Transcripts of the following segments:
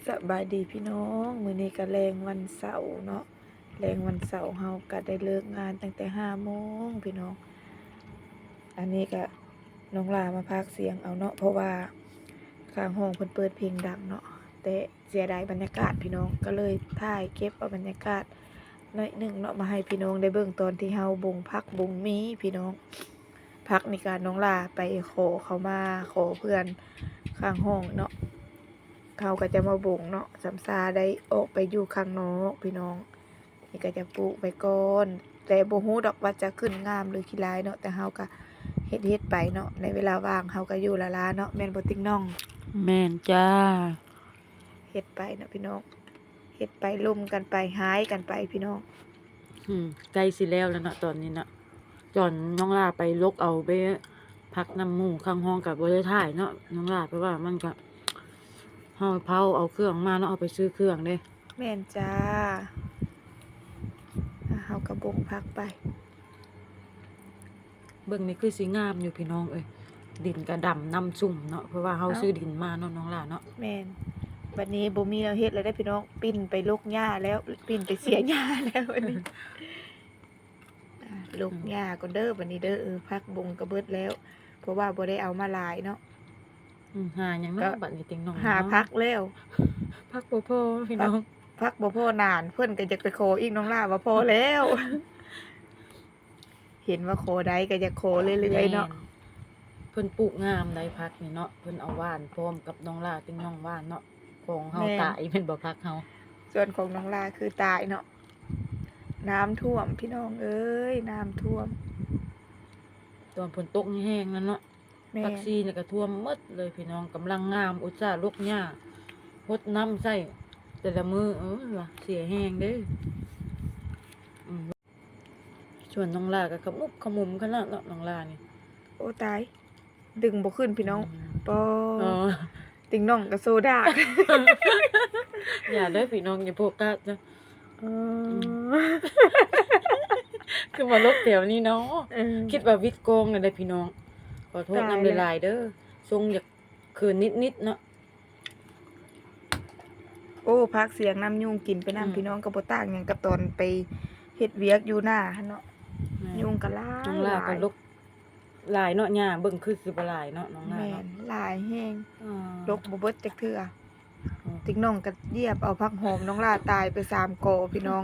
ສະບາຍດີພີ່ນ້ອງ, ມື້ນີ້ກະແລງວັນເສົາເນາະ, ແລງວັນເສົາເຮົາກະໄດ້ເລີກງານຕັ້ງແຕ່ຫ້າໂມງພີ່ນ້ອງ. ອັນນີ້ກະນ້ອງຫຼ້າມາພາກສຽງເອົາເນາະ ເພາະວ່າຂ້າງຫ້ອງເພິ່ນເປີດເພງດັງເນາະ, ແຕ່ເສຍດາຍບັນຍາກາດພີ່ນ້ອງ, ກະເລີຍຖ່າຍເກັບເອົາບັນຍາກາດໜ້ອຍໜຶ່ງເນາະ ມາໃຫ້ພີ່ນ້ອງໄດ້ເບິ່ງຕອນທີ່ເຮົາບົງຜັກບົງໝີ່ພີ່ນ້ອງ. ຜັກນີ້ກະນ້ອງຫຼ້າໄປຂໍເຂົາມາ, ຂໍເພື່ອນຂ້າງຫ້ອງເນາະ, ເຂົາກະຈະມາບົງເນາະ, ສຳຊາໄດ້ອອກໄປຢູ່ຂ້າງນອກພີ່ນ້ອງ. ນີ້ກະຈະປູກໄວ້ກ່ອນ, ແຕ່ບໍ່ຮູ້ດອກວ່າຈະຂຶ້ນງາມຫຼືຂີ້ຮ້າຍເນາະ, ແຕ່ເຮົາກະເຮັດໆໄປເນາະ, ໃນເວລາວ່າງເຮົາກະຢູ່ລະລາເນາະ, ແມ່ນບໍ່ຕິງນ້ອງ? ແມ່ນຈ້າ. ເຮັດໄປເນາະພີ່ນ້ອງ, ເຮັດໄປລົມກັນໄປ ຫາຍກັນໄປພີ່ນ້ອງ. ອືມ ໃກ້ຊິແລ້ວແລ້ວເນາະຕອນນີ້ເນາະ. ຕອນນ້ອງຫຼ້າໄປຫຼົກເອົາໄປຜັກນຳໝູ່ຂ້າງຫ້ອງກະບໍ່ໄດ້ຖ່າຍເນາະນ້ອງຫຼ້າ, ເພາະວ່າມັນກະ ເຮົາເຜົາເອົາເຄື່ອງມາເນາະ, ເຮົາໄປຊື້ເຄື່ອງເດ້. ແມ່ນຈ້າ. ອ່າ ເຮົາກະບົງຜັກໄປ. ເບິ່ງນີ້ຄືຊິງາມຢູ່ພີ່ນ້ອງເອີຍ, ດິນກະດຳນ້ຳຊຸ່ມເນາະ, ເພາະວ່າເຮົາ ເອົ້າ ຊື້ດິນມາເນາະນ້ອງຫຼ້າເນາະ. ແມ່ນ. ບັດນີ້ບໍ່ມີແນວເຮັດແລ້ວເດ້ພີ່ນ້ອງ, ປິ່ນໄປຫຼົກຫຍ້າແລ້ວ, ປິ່ນໄປເສຍຫຍ້າແລ້ວບັດນີ້. ອ່າ ຫຼົກຫຍ້າກ່ອນເດີບັດນີ້ເດີ. ເອີ ຜັກບົງກະເບິດແລ້ວ ເພາະວ່າບໍ່ໄດ້ເອົາມາຫຼາຍເນາະ. ອືມ ຫາຫຍັງເນາະ ກະບັດນີ້ຕິງນ້ອງ ຫາ ເນາະ ຜັກແລ້ວ. ຜັກບໍ່ພໍພີ່ນ້ອງ, ຜັກ ຜັກບໍ່ພໍນານ, ເພິ່ນກະຢາກໄປຂໍອີກ, ນ້ອງຫຼ້າວ່າພໍແລ້ວ. ເຫັນວ່າຂໍໄດ້ກະຢາກຂໍເລື້ອຍໆເນາະ. ແມ່ນ. ເພິ່ນປູກງາມໄດ໋ຜັກນີ້ເນາະ, ເພິ່ນເອົາຫວ່ານພ້ອມກັບນ້ອງຫຼ້າຕິງນ້ອງຫວ່ານເນາະ. ຂອງເຮົາ ແມ່ນ ຕາຍແມ່ນບໍ່ຜັກເຮົາ? ສ່ວນຂອງນ້ອງຫຼ້າຄືຕາຍເນາະ, ນ້ຳຖ້ວມພີ່ນ້ອງເອີຍ ນ້ຳຖ້ວມ. ຕອນຝົນຕົກແຮງນັ້ນເນາະ. ແມ່ນ. ຜັກຊີນີ້ກະຖ້ວມໝົດເລີຍພີ່ນ້ອງ, ກຳລັງງາມ ອຸດສ່າຫຼົກຫຍ້າ ຫົດນ້ຳໃສ່ແຕ່ລະມື້. ເອີ ວ່າເສຍແຮງເດ້. ອືມ ສ່ວນນ້ອງຫຼ້າກະຂະໝຸບຂະໝຸມຂະໜາດເນາະ ນ້ອງຫຼ້ານີ້. ໂອ້ຕາຍ ດຶງບໍ່ຂຶ້ນພີ່ນ້ອງ. ອືມ ປໍ ອໍ ຕິງນ້ອງກະໂຊດາກ. ຢ່າເດີພີ່ນ້ອງ ຢ່າໂຟກັສເດີ. ອືມ ອືມ ຄືມາຫຼົບແຖວນີ້ເນາະ. ເອີ ຄິດວ່າວິດກ້ອງນັ້ນແຫຼະພີ່ນ້ອງ, ຂໍໂທດນຳຫຼາຍໆເດີ. ຊົງຢາກເຂີນນິດໆເນາະ. ໂອ້ ພາກສຽງນຳ ຍຸງກິນໄປນຳ ອືມ ພີ່ນ້ອງ. ກະບໍ່ຕ່າງຫຍັງກັບຕອນໄປເຮັດວຽກຢູ່ໜ້າຫັ້ນເນາະ. ແມ່ນ. ຍຸງກະຫຼາຍ ນ້ອງຫຼ້າກະຫຼົກຫຼາຍເນາະ. ຫຍ້າເບິ່ງຄືຊິບໍ່ຫຼາຍເນາະ ນ້ອງຫຼ້າເນາະ. ແມ່ນ ຫຼາຍແຮງ. ອໍ ຫຼົກບໍ່ເບິດຈັກເທື່ອ. ອໍ ຕິງນ້ອງກະຢຽບເອົາຜັກຫອມນ້ອງຫຼ້າຕາຍໄປສາມກໍພີ່ນ້ອງ.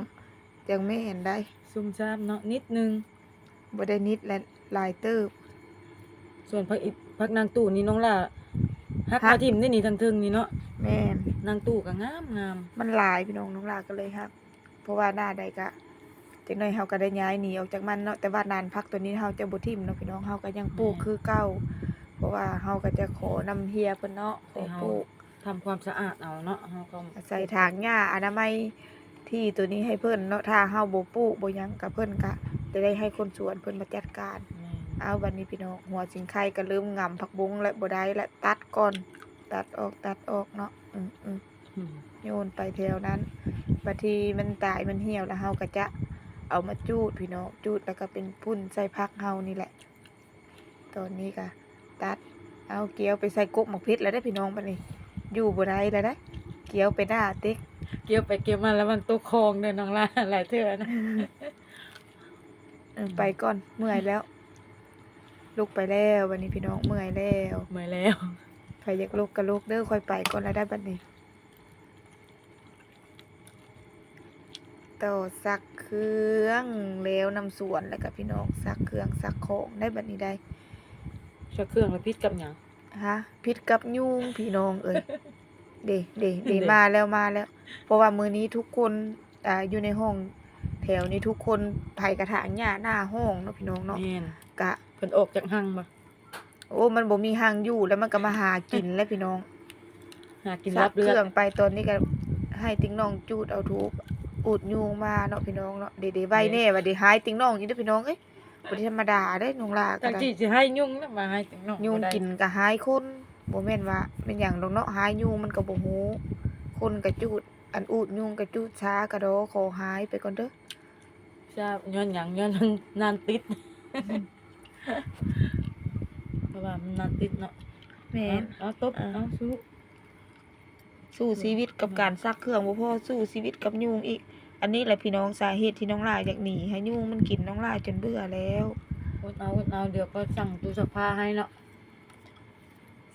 ຈັ່ງແມ່ນໄດ໋. ຊຸ່ມຊາມເນາະ ນິດໜຶ່ງ. ບໍ່ໄດ້ນິດແຫຼະ ຫຼາຍເຕີບ. ສ່ວນຜັກອີ ຜັກນາງຕູ້ນີ້ນ້ອງຫຼ້າຫັກ ຫັກມາຖິ້ມເດ້ນີ້ ທາງເທິງນີ້ເນາະ. ແມ່ນ. ນາງຕູ້ກະງາມໆ. ມັນຫຼາຍພີ່ນ້ອງ ນ້ອງຫຼ້າກະເລີຍຫັກ. ເພາະວ່າໜ້າໃດກະ ຈັກໜ້ອຍເຮົາກະໄດ້ຍ້າຍໜີອອກຈາກມັນເນາະ, ແຕ່ວ່ານານຜັກໂຕນີ້ເຮົາຈະບໍ່ຖິ້ມເນາະພີ່ນ້ອງ, ເຮົາກະຍັງປູກ ແມ່ນ ຄືເກົ່າ. ເພາະວ່າເຮົາກະຈະຂໍນຳເຮຍເພິ່ນເນາະ ແຕ່ເຮົາ ຂໍປູກ ທຳຄວາມສະອາດເອົາເນາະ. ເຮົາກະອາໄສຖາງຫຍ້າອະນາໄມທີ່ໂຕນີ້ໃຫ້ເພິ່ນເນາະ, ຖ້າເຮົາບໍ່ປູກບໍ່ຫຍັງກະ ເພິ່ນກະຈະໄດ້ໃຫ້ຄົນສວນເພິ່ນມາຈັດການ. ແມ່ນ. ເອົາ ບັດນີ້ພີ່ນ້ອງ ຫົວສິງໄຄກະເລີ່ມງຳຜັກບົງແລ້ວ ບໍ່ໄດ້ລະ ຕັດກ່ອນ ຕັດອອກ ຕັດອອກເນາະ. ອືມ ອືມ ອືມ ໂຍນໄປແຖວນັ້ນ. ບາດທີມັນຕາຍມັນຫ່ຽວແລ້ວ ເຮົາກະຈະເອົາມາຈູດພີ່ນ້ອງ, ຈູດແລ້ວກະເປັນຝຸ່ນໃສ່ຜັກເຮົານີ້ແຫຼະ. ຕອນນີ້ກະຕັດ ເອົາ ກຽວໄປໃສ່ກົກໝາກເຜັດແລ້ວເດ້ພີ່ນ້ອງ. ບາດນີ້ຢູ່ບໍ່ໄດ້ແລ້ວເດ້ ກຽວໄປໜ້າຕິກ ກຽວໄປກຽວມາລະວັງຕົກຄອງເດີນ້ອງຫຼ້າ ຫຼາຍເທື່ອນະ. ເອີ ອືມ ໄປກ່ອນ ເມື່ອຍແລ້ວ. ລຸກໄປແລ້ວ ບາດນີ້ພີ່ນ້ອງ ເມື່ອຍແລ້ວ ເມື່ອຍແລ້ວ. ໃຜຢາກລຸກກະລຸກເດີ ຂ້ອຍໄປກ່ອນລະໄດ໋ບາດນີ້. ຕໍ່ຊັກເຄື່ອງແລ້ວນຳສວນ ແລ້ວກະພີ່ນ້ອງ ຊັກເຄື່ອງຊັກຂອງໄດ໋ບາດນີ້ໄດ໋. ຊັກເຄື່ອງແລ້ວຜິດກັບຫຍັງ? ຮະ? ຜິດກັບຍຸງພີ່ນ້ອງເອີຍ. ເດ ເດ ເດ ເດ ມາແລ້ວ ມາແລ້ວ. ເພາະວ່າມື້ນີ້ທຸກຄົນ ອ່າ ຢູ່ໃນຫ້ອງແຖວນີ້ທຸກຄົນ ໃຜກະຖາງຫຍ້າໜ້າຫ້ອງເນາະພີ່ນ້ອງເນາະ. ແມ່ນ. ກະ ເພິ່ນອອກຈາກຮັງບໍ່? ໂອ້ ມັນບໍ່ມີຮັງຢູ່ແລ້ວ ມັນກະມາຫາກິນແຫຼະພີ່ນ້ອງ. ຫາກິນລັບເລືອດ. ຊັກເຄື່ອງໄປ ຕອນນີ້ກະໃຫ້ຕິງນ້ອງຈູດເອົາທູບ ອູດຍຸງມາເນາະພີ່ນ້ອງເນາະ. ເດ ເດ ໄວແດ່ວ່າເດ ຫາຍຕິງນ້ອງອີກເດີພີ່ນ້ອງເອີຍ. ບໍ່ໄດ້ທຳມະດາເດ້ນ້ອງຫຼ້າກະໄດ້. ຈັ່ງຊິໃຫ້ຍຸງນະ ມາໃຫ້ຕິງນ້ອງ ຍຸງກິນກະຫາຍຄົນ. ບໍ່ແມ່ນວ່າແມ່ນຫຍັງດອກເນາະ ຫາຍຍຸງມັນກະບໍ່ຮູ້. ຄົນກະຈູດ ອັນອູດຍຸງກະຈູດຊາກະດໍ ຂໍຫາຍໄປກ່ອນເດີ. ຊາ ຍ້ອນຫຍັງ? ຍ້ອນມັນນານຕິດ ເພາະວ່າມັນນານຕິດເນາະ. ແມ່ນ. ເອົາ ເອົາຕົບ ເອົາ ເອົາສູ້. ຊ ສູ້ຊີວິດກັບການຊັກເຄື່ອງບໍ່ພໍ ສູ້ຊີວິດກັບຍຸງອີກ. ອັນນີ້ແຫຼະພີ່ນ້ອງ ສາເຫດທີ່ນ້ອງຫຼ້າຢາກໜີ ໃຫ້ຍຸງມັນກິນນ້ອງຫຼ້າຈົນເບື່ອແລ້ວ. ອົດເອົາ ອົດເອົາ ດຽວກໍສັ່ງຕູ້ຊັກຜ້າໃຫ້ເນາະ.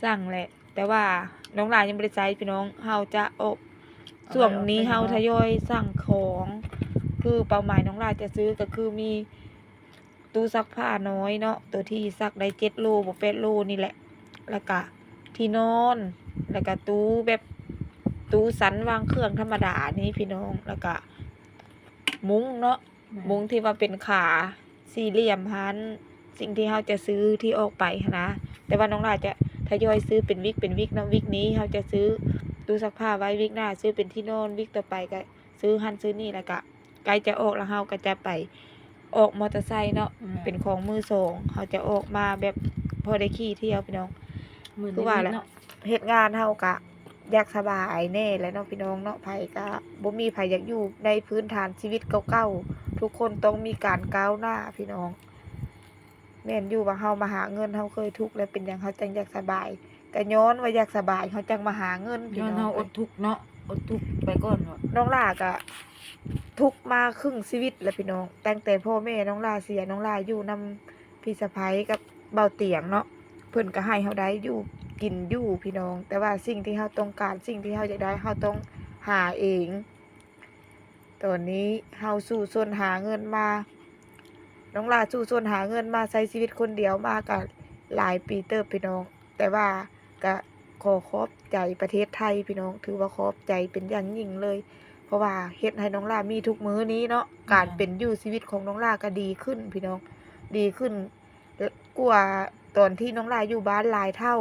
ສັ່ງແຫຼະ ແຕ່ວ່ານ້ອງຫຼ້າຍັງບໍ່ໄດ້ໃຊ້ພີ່ນ້ອງ. ເຮົາຈະອອກ ເອົາໄວ້ ຊ່ວງນີ້ເຮົາທະຍອຍສັ່ງຂອງ ຄືເປົ້າໝາຍນ້ອງຫຼ້າຈະຊື້ກໍຄືມີ ຕູ້ຊັກຜ້ານ້ອຍເນາະ ໂຕທີ່ຊັກໄດ້ເຈັດໂລບໍ່ແປດໂລນີ້ແຫຼະ ແລ້ວກະທີ່ນອນ ແລ້ວກະຕູ້ແບບ ຕູ້ຊັ້ນວາງເຄື່ອງທຳມະດານີ້ພີ່ນ້ອງ ແລ້ວກະມຸ້ງເນາະ ແມ່ນ ມຸ້ງທີ່ວ່າເປັນຂາສີ່ຫຼ່ຽມຫັ້ນ. ສິ່ງທີ່ເຮົາຈະຊື້ທີ່ອອກໄປຫັ້ນນະ ແຕ່ວ່ານ້ອງຫຼ້າຈະທະຍອຍຊື້ເປັນວິກເປັນວິກເນາະ. ວິກນີ້ເຮົາຈະຊື້ຕູ້ຊັກຜ້າໄວ້ ວິກໜ້າຊື້ເປັນທີ່ນອນ ວິກຕໍ່ໄປກະຊື້ຫັ້ນຊື້ນີ້ ແລ້ວກະ ໃກ້ຈະອອກແລ້ວເຮົາກໍຈະໄປອອກມໍເຕີໄຊເນາະ ແມ່ນ ເປັນຂອງມືສອງ ເຮົາຈະອອກມາແບບພໍໄດ້ຂີ່ທ່ຽວພີ່ນ້ອງ. ຄືວ່າແຫຼະ ເຮັດງານເຮົາກະຢາກສະບາຍແດ່ແຫຼະເນາະພີ່ນ້ອງເນາະ. ໃຜກະບໍ່ມີໃຜຢາກຢູ່ໃນພື້ນຖານຊີວິດເກົ່າໆ ທຸກຄົນຕ້ອງມີການກ້າວໜ້າພີ່ນ້ອງ. ແມ່ນຢູ່ວ່າເຮົາມາຫາເງິນ ເຮົາເຄີຍທຸກແລ້ວ ເປັນຫຍັງເຮົາຈັ່ງຢາກສະບາຍ? ກະຍ້ອນວ່າຢາກສະບາຍ ເຮົາຈັ່ງມາຫາເງິນ ຍ້ອນເຮົາອົດທຸກເນາະ ອົດທຸກໄປກ່ອນເນາະ. ນ້ອງຫຼ້າກະທຸກມາເຄິ່ງຊີວິດແລ້ວພີ່ນ້ອງ ຕັ້ງແຕ່ພໍ່ແມ່ນ້ອງຫຼ້າເສຍ ນ້ອງຫຼ້າຢູ່ນຳພີ່ສະໃພ້ກັບບ່າວຕຽງເນາະ ເພິ່ນກະໃຫ້ເຮົາໄດ້ຢູ່ກິນຢູ່ພີ່ນ້ອງ ແຕ່ວ່າສິ່ງທີ່ເຮົາຕ້ອງການ ສິ່ງທີ່ເຮົາຢາກໄດ້ ເຮົາຕ້ອງຫາເອງ. ຕອນນີ້ເຮົາສູ້ຊົນຫາເງິນມາ ນ້ອງຫຼ້າສູ້ຊົນຫາເງິນມາໃຊ້ຊີວິດຄົນດຽວມາກະຫຼາຍປີເຕີບພີ່ນ້ອງ ແຕ່ວ່າກະຂໍຂອບໃຈປະເທດໄທພີ່ນ້ອງ ຖືວ່າຂອບໃຈເປັນຢ່າງຍິ່ງເລີຍ ເພາະວ່າເຮັດໃຫ້ນ້ອງຫຼ້າມີທຸກມື້ນີ້ເນາະ ການເປັນຢູ່ຊີວິດຂອງນ້ອງຫຼ້າກະດີຂຶ້ນພີ່ນ້ອງ ດີຂຶ້ນກວ່າຕອນທີ່ນ້ອງຫຼ້າຢູ່ບ້ານຫຼາຍເທົ່າ.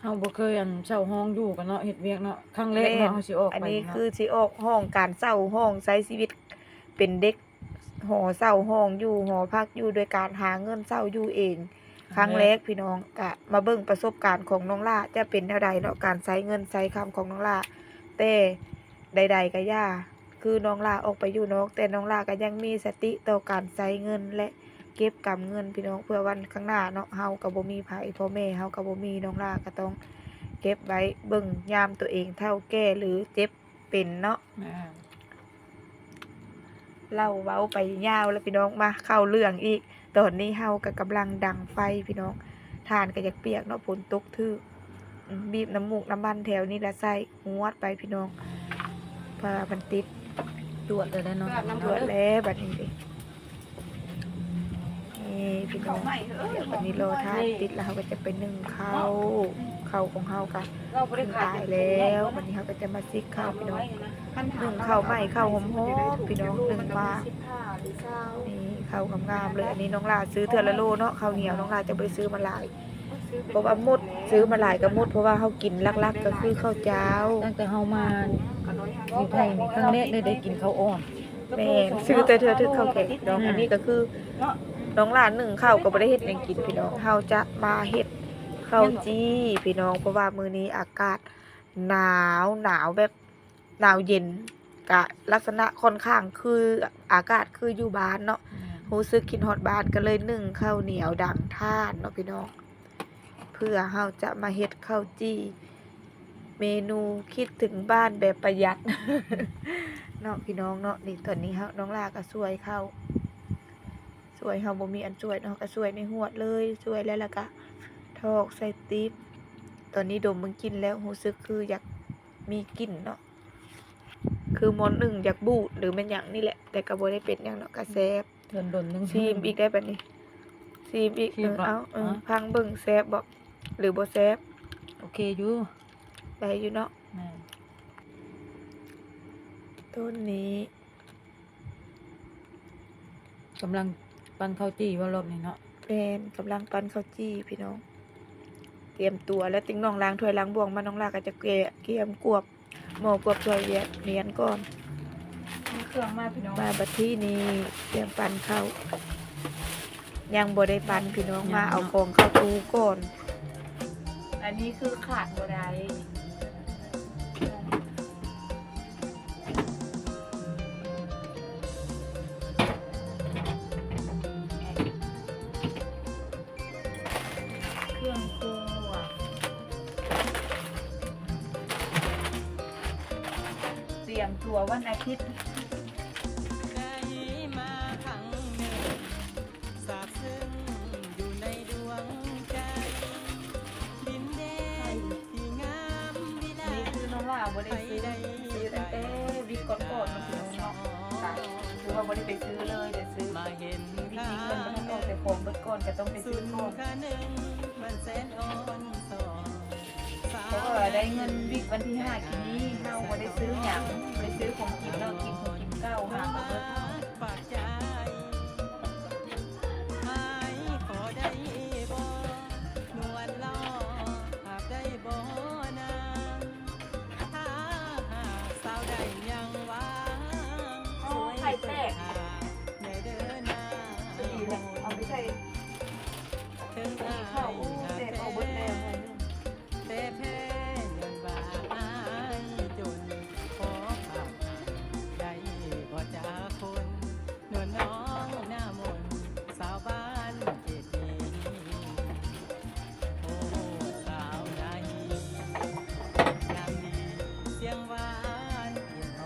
ເຮົາບໍ່ເຄີຍ ອັນ ເຊົ່າຫ້ອງຢູ່ກັນເນາະ ເຮັດວຽກເນາະ ຄັ້ງແລກເນາະ ເຮົາຊິອອກໄປເນາະ ອັນນີ້ຄືຊິອອກຫ້ອງ ການເຊົ່າຫ້ອງ ໃຊ້ຊີວິດເປັນເດັກ ຫໍເຊົ່າຫ້ອງຢູ່ ຫໍພັກຢູ່ ໂດຍການຫາເງິນເຊົ່າຢູ່ເອງ ຄັ້ງແລກພີ່ນ້ອງ. ກະມາເບິ່ງປະສົບການຂອງນ້ອງຫຼ້າຈະເປັນແນວໃດເນາະ ການໃຊ້ເງິນໃຊ້ຄຳຂອງນ້ອງຫຼ້າ ແຕ່ໃດໆກະຢ່າ ຄືນ້ອງຫຼ້າອອກໄປຢູ່ນອກ ແຕ່ນ້ອງຫຼ້າກໍຍັງມີສະຕິຕໍ່ການໃຊ້ເງິນ ແລະ ເກັບກຳເງິນພີ່ນ້ອງ ເພື່ອວັນຂ້າງໜ້າເນາະ ເຮົາກໍບໍ່ມີໃຜ ພໍ່ແມ່ເຮົາກໍບໍ່ມີ ນ້ອງຫຼ້າກໍຕ້ອງເກັບໄວ້ເບິ່ງຍາມຕົວເອງເຖົ້າແກ່ ຫຼື ເຈັບເປັນເນາະ. ແມ່ນ ເລົ່າເວົ້າໄປຍາວແລ້ວພີ່ນ້ອງ ມາເຂົ້າເລື່ອງອີກ. ຕອນນີ້ເຮົາກໍກຳລັງດັງໄຟພີ່ນ້ອງ ຖ່ານກໍຢາກປຽກເນາະ ຝົນຕົກຖືກ ອືມ ບີບນ້ຳມູກນ້ຳມັນແຖວນີ້ລະໃສ່ ຫວດໄປພີ່ນ້ອງ ເພາະວ່າມັນຕິດ ຈວດແລ້ວເນາະ ຈວດແລ້ວບັດນີ້ເດ້. ນີ້ພີ່ນ້ອງ ດຽວບັດນີ້ລໍຖ້າຕິດແລ້ວ ເຮົາກໍຈະໄປໜຶ້ງເຂົ້າ ເຂົ້າຂອງເຮົາກໍຂຶ້ນຕາຍແລ້ວ. ບັດນີ້ເຮົາກໍຈະມາຊິກເຂົ້າພີ່ນ້ອງ ໜຶ້ງເຂົ້າໃໝ່ ເຂົ້າຫອມໆ ພີ່ນ້ອງ ໜຶ້ງມາ ນີ້ເຂົ້າງາມໆເລີຍ. ອັນນີ້ນ້ອງຫຼ້າຊື້ເທື່ອລະໂລເນາະ ເຂົ້າໜຽວ ນ້ອງຫຼ້າຈະບໍ່ໄດ້ຊື້ມາຫຼາຍ ເພາະວ່າໝົດ ຊື້ມາຫຼາຍກໍໝົດ ເພາະວ່າເຮົາກິນຫຼັກໆກໍຄືເຂົ້າເຈົ້າ. ຕັ້ງແຕ່ເຮົາມາຢູ່ໄທນີ້ ຄັ້ງແລກໄດ້ ໄດ້ກິນເຂົ້າອ່ອນ. ແມ່ນ ຊື້ແຕ່ເທື່ອຖືກເຂົ້າແກງພີ່ນ້ອງ. ອືມ ອັນນີ້ກໍຄືນ້ອງຫຼ້າໜຶ້ງເຂົ້າກໍບໍ່ໄດ້ເຮັດຫຍັງກິນພີ່ນ້ອງ ເຮົາຈະມາເຮັດເຂົ້າຈີ່ພີ່ນ້ອງ ເພາະວ່າມື້ນີ້ອາກາດໜາວ ໜາວແບບ ໜາວເຢັນ ກະລັກສະນະຂ້ອນຂ້າງຄືອາກາດຄືຢູ່ບ້ານເນາະ ແມ່ນ ຮູ້ສຶກຄິດຮອດບ້ານ ກໍເລີຍໜຶ້ງເຂົ້າໜຽວດັງຖ່ານເນາະພີ່ນ້ອງ ເພື່ອເຮົາຈະມາເຮັດເຂົ້າຈີ່ ເມນູຄິດເຖິງບ້ານແບບປະຢັດເນາະພີ່ນ້ອງເນາະ. ນີ້ຕອນນີ້ເຮົາ ນ້ອງຫຼ້າກໍຊ່ວຍເຂົ້າ ຊ່ວຍ ເຮົາບໍ່ມີອັນຊ່ວຍເນາະ ເຮົາກໍຊ່ວຍໃນຫວດເລີຍ ຊ່ວຍແລ້ວ ແລ້ວກໍຖອກໃສ່ຕີບ. ຕອນນີ້ດົມເບິ່ງກິ່ນແລ້ວ ຮູ້ສຶກຄືຢາກມີກິ່ນເນາະ ຄືໝໍ້ໜຶ້ງຢາກບູດ ຫຼືແມ່ນຫຍັງນີ້ແຫຼະ ແຕ່ກໍບໍ່ໄດ້ເປັນຫຍັງເນາະ ກໍແຊບ. ເດີນດົນໜຶ່ງ ຊີມອີກໄດ້ບັດນີ້ ຊີມອີກ ຊີມ ເອີ ເອົາ ເອີ ອ່ະ ຟັງເບິ່ງແຊບບໍ່ ຫຼືບໍ່ແຊບ? ໂອເຄຢູ່ ໄດ້ຢູ່ເນາະ. ແມ່ນ ຕອນນີ້ ກຳລັງປັ້ນເຂົ້າຈີ່ວ່າລອບນີ້ເນາະ. ແມ່ນ ກຳລັງປັ້ນເຂົ້າຈີ່ພີ່ນ້ອງ ຕຽມຕົວແລ້ວ ຕິງນ້ອງລ້າງຖ້ວຍລ້າງບ່ວງມາ ນ້ອງຫຼ້າກໍຈະແກະ ກຽມກວບໝໍ້ ກວບຖ້ວຍວຽດວຽນກ່ອນ. ເຄື່ອງມາພີ່ນ້ອງ ມາບັດທີນີ້ຕຽມປັ້ນເຂົ້າ ຍັງບໍ່ໄດ້ປັ້ນພີ່ນ້ອງ ມາເອົາຂອງເຂົ້າຕູ້ກ່ອນ. ອັນນີ້ຄືຂາດບໍ່ໄດ້. ເຄື່ອງຄົວ ເ ກຽມຕົວວັນອາທິດ. ນີ້ຄືນ້ອງຫຼ້າບໍ່ໄດ້ຊື້ ຊື້ຕັ້ງແຕ່ວິກກ່ອນໆ ເນາະ ພີ່ນ້ອງເນາະ ກະຄືວ່າບໍ່ໄດ້ໄປຊື້ເລີຍ ໄດ້ຊື້ວິກນີ້ເພິ່ນບໍ່ທັນອອກ ແຕ່ຂອງເບິດກ່ອນ ກະຕ້ອງໄປຊື້ຂອງ ເພາະວ່າໄດ້ເງິນວິກວັນທີຫ້າກີ້ນີ້ ເຮົາບໍ່ໄດ້ຊື້ຫຍັງ ບໍ່ໄດ້ຊື້ຂອງກິນເນາະ ກິນຂອງກິນເກົ່າ ຫາບໍ່ເບິດ. ໂອ້ ໄຂ່ແຕກ ດີແຫຼະ ເອົາໄປໃສ່ ເຂົ້າ ໂອ້ ແຕກອອກເບິດແລ້ວ. ແຕ່ແທ້ຍ້ອນວ່າອາຍຈົນ ຂໍຝາກໄດ້ບໍ່ຈັກຄົນ ນວນນ້ອງໜ້າມົນ ສາວບ້ານເຂດນີ້ ໂອ້ ສາວນາຮີ ງາມດີ ສຽງຫວານ ພ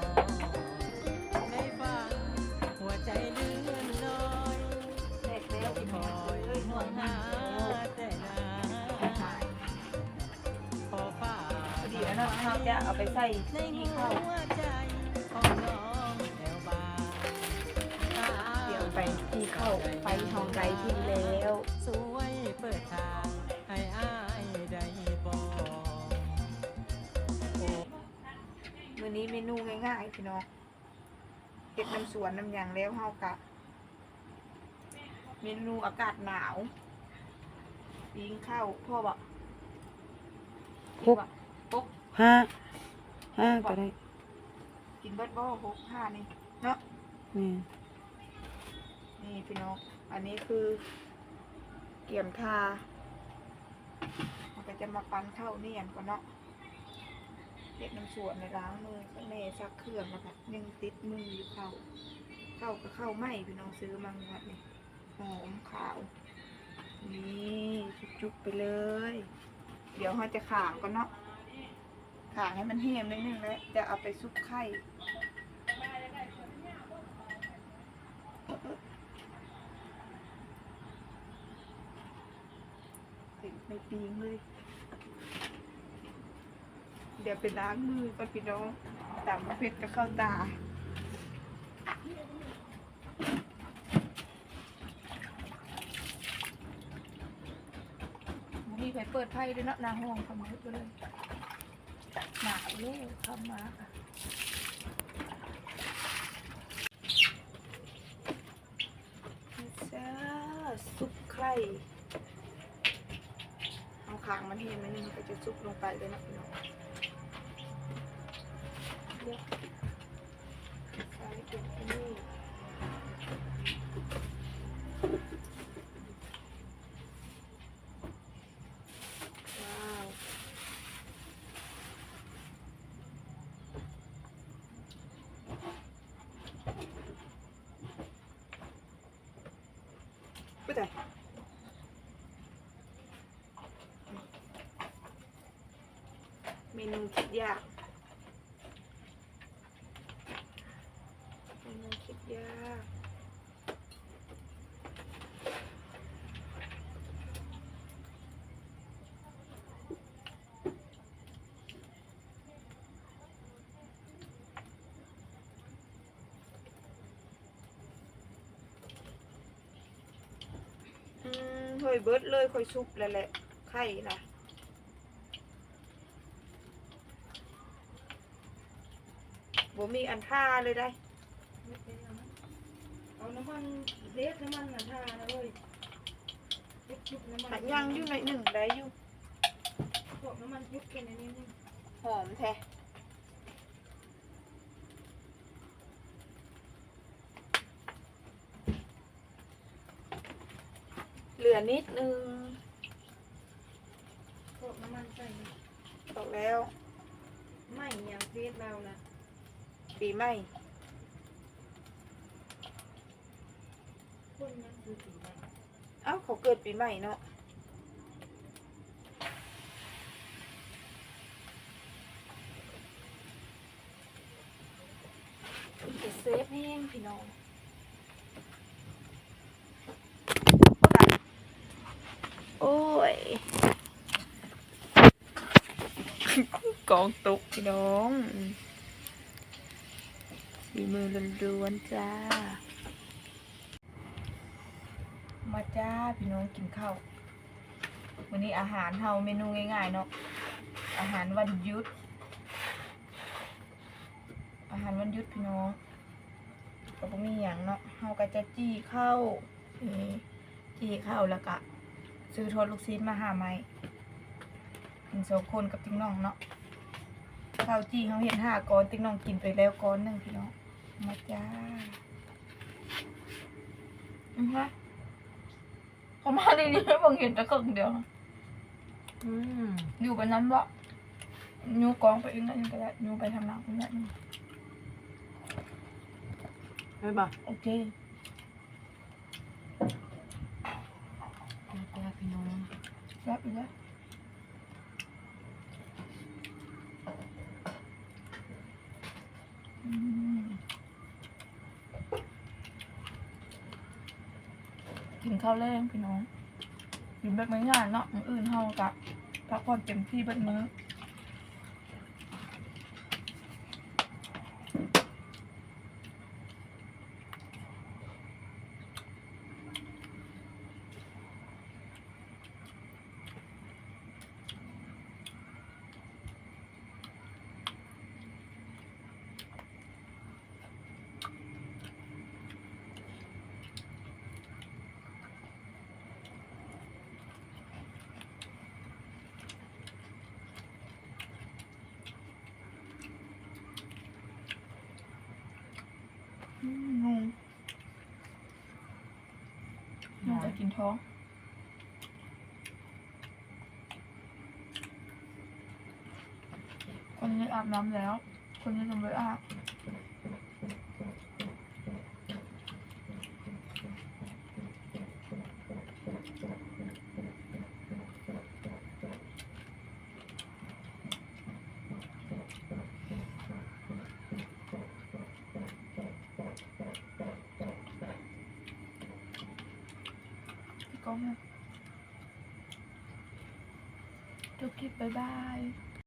ໍດີແລ້ວເນາະ ເຮົາຈະເອົາໄປໃສ່ທີ່ເຂົ້າ ຕຽມໄປທີ່ເຂົ້າ ໄປຫ້ອງໃດທີ່ແລ້ວ. ມື້ນີ້ເມນູງ່າຍໆ ພີ່ນ້ອງ ເຮັດນຳສວນນຳຫຍັງແລ້ວ ເຮົາກະເມນູອາກາດໜາວ ປີ້ງເຂົ້າ ພໍບໍ່? ຫົກ ຫົກ ຫ້າ ຫ້າກໍໄດ້ ກິນເບິດບໍ່? ຫົກ ຫ້ານີ້ເນາະ ແມ່ນ. ນີ້ພີ່ນ້ອງ ອັນນີ້ຄືກຽມຖ້າ ເຮົາກໍຈະມາປັ້ນເຂົ້າໜຽນກ່ອນເນາະ ເຮັດນຳສວນ ລ້າງມືແດ່ ຊັກເຄື່ອງ ແລ້ວກໍຍັງຕິດມືຢູ່ເຂົ້າ ເຂົ້າກໍເຂົ້າໃໝ່ ພີ່ນ້ອງ ຊື້ມາງວດນີ້ ຫອມຂາວ ນີ້ ຈຸກໆ ໄປເລີຍ. ດຽວເຮົາຈະຂາງກ່ອນເນາະ ຂາງໃຫ້ມັນແຫ້ງໜ້ອຍໜຶ່ງ ແລ້ວຈະເອົາໄປຊຸບໄຂ່ ເຕັມໄມ້ປີ້ງເລີຍ. ດຽວໄປລ້າງມືກ່ອນ ພີ່ນ້ອງ ຕຳເຜັດກໍເຂົ້າຕາ. ບໍ່ມີໃຜເປີດໄຟເດ້ເນາະ ໜ້າຫ້ອງ ເຂົ້າມາເຮັດເລີຍ ໜາວເດ້ ເຂົ້າມາ. ເຈົ້າ ຊຸບໄຂ່ ເອົາຂ້າງມັນແຫ້ງໜ້ອຍໜຶ່ງ ມັນກໍຈະຊຸບລົງໄປເລີຍເນາະ ພີ່ນ້ອງ. ດຽວໃສ່ເປັນອັນນີ້ ວ້າວ. ຜູ້ໃດ ເມນູຄິດຍາກ ເມນູຄິດຍາກ. ອືມ ເຮີ້ຍ ເບິດເລີຍ ຂ້ອຍຊຸບແລ້ວແຫຼະ ໄຂ່ນະ ບໍ່ມີອັນທາເລີຍໄດ໋. ເອົານ້ຳມັນເດັດ ນ້ຳມັນນະທານະເອີຍ ຈຸບໆ ນ້ຳມັນ ຍັງຢູ່ໜ້ອຍໜຶ່ງ ໄດ້ຢູ່ ພວກນ້ຳມັນຈຸບຂຶ້ນໜ້ອຍໜຶ່ງ ຫອມແທ້. ເຫຼືອນິດໜຶ່ງ ພວກນ້ຳມັນໃສ່ ອອກແລ້ວ ໄໝຫຍັງເຟສລາວນະ ປີໃໝ່ ຄົນຍັງຄືປີໃໝ່. ເອົ້າ ເຂົາເກີດປີໃໝ່ເນາະ. ບແຮງພີ່ນ້ອງ. ໂອ້ຍ ກອງຕົກພີ່ນ້ອງ ສີມືລ້ວນໆ ຈ້າ. ມາຈ້າພີ່ນ້ອງ ກິນເຂົ້າ. ມື້ນີ້ອາຫານເຮົາເມນູງ່າຍໆເນາະ ອາຫານວັນຢຸດ ອາຫານວັນຢຸດພີ່ນ້ອງ ກໍບໍ່ມີຫຍັງເນາະ ເຮົາກໍຈະຈີ່ເຂົ້າ ຈີ່ເຂົ້າ ແລ້ວກະຊື້ທອດລູກຊີ້ນມາຫ້າໄມ້ ກິນສອງຄົນກັບຕິກນ້ອງເນາະ. ເຂົ້າຈີ່ເຮົາເຮັດຫ້າກ້ອນ ຕິກນ້ອງກິນໄປແລ້ວກ້ອນໜຶ່ງພີ່ນ້ອງ. ມາຈ້າ ອືຮະ ເຂົ້າມາດີໆ ເບິ່ງເຫັນແຕ່ເຄິ່ງດຽວ. ອືມ ຢູ່ໄປນຳເບາະ ຍູ້ກອງໄປອີກໜ້ອຍໜຶ່ງກໍໄດ້ ຍູ້ໄປທາງຫຼັງອີກໜ້ອຍໜຶ່ງ ໄດ້ບໍ່? ໂອເຄ ມາຈ້າພີ່ນ້ອງ ແຊບອີກແລ້ວ. ອືມ ກິນເຂົ້າແລງພີ່ນ້ອງ ກິນແບບງ່າຍໆເນາະ ມື້ອື່ນເຮົາກະພັກຜ່ອນເຕັມທີ່ເບິດມື້. ອືມ ນຸ່ງ ໜ້າຈະກິນທ້ອງ. ຄົນນີ້ອາບນ້ຳແລ້ວ ຄົນນີ້ຍັງບໍ່ໄດ້ອາບ. ປິດກ້ອງເນາະ ຈົບຄລິບ ບາຍບາຍ.